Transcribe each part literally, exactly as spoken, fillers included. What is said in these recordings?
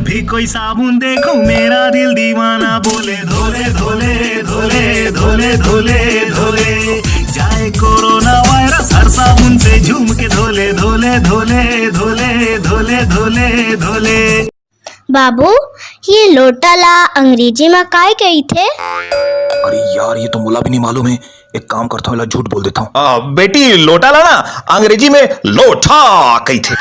भी कोई साबुन देखो, मेरा दिल दीवाना बोले, धोले धोले धोले धोले धोले धोले। जाए कोरोना वायरस, हर साबुन से झूम के धोले, धोले धोले धोले धोले धोले धोले। बाबू, ये लोटा ला अंग्रेजी मा काय कहिथे? अरे यार, ये तो मोला भी नहीं मालूम है। एक काम करता हूँ, इला झूठ बोल देता हूँ। आ, बेटी, लोटा ला ना अंग्रेजी में लोठा कहिथे।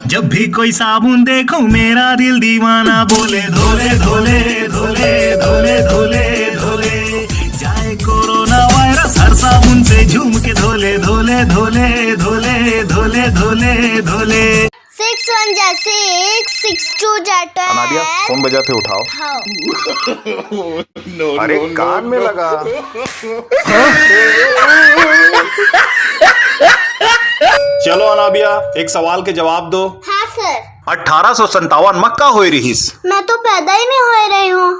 जब भी कोई साबुन देखो, मेरा दिल दीवाना बोले, धोले धोले धोले धोले धोले धोले। जाए कोरोना वायरस, हर साबुन से झूम के धोले, धोले धोले धोले धोले धोले धोले। Six one जा six, six two जा twelve। अनाबिया, फोन बजाथे, उठाओ। हाँ। अरे, कान में लगा। चलो अनाबिया, एक सवाल के जवाब दो। हाँ सर। अठारह सौ संतावन में का होए रिहिस? मैं तो पैदा ही नहीं हो रही हूँ।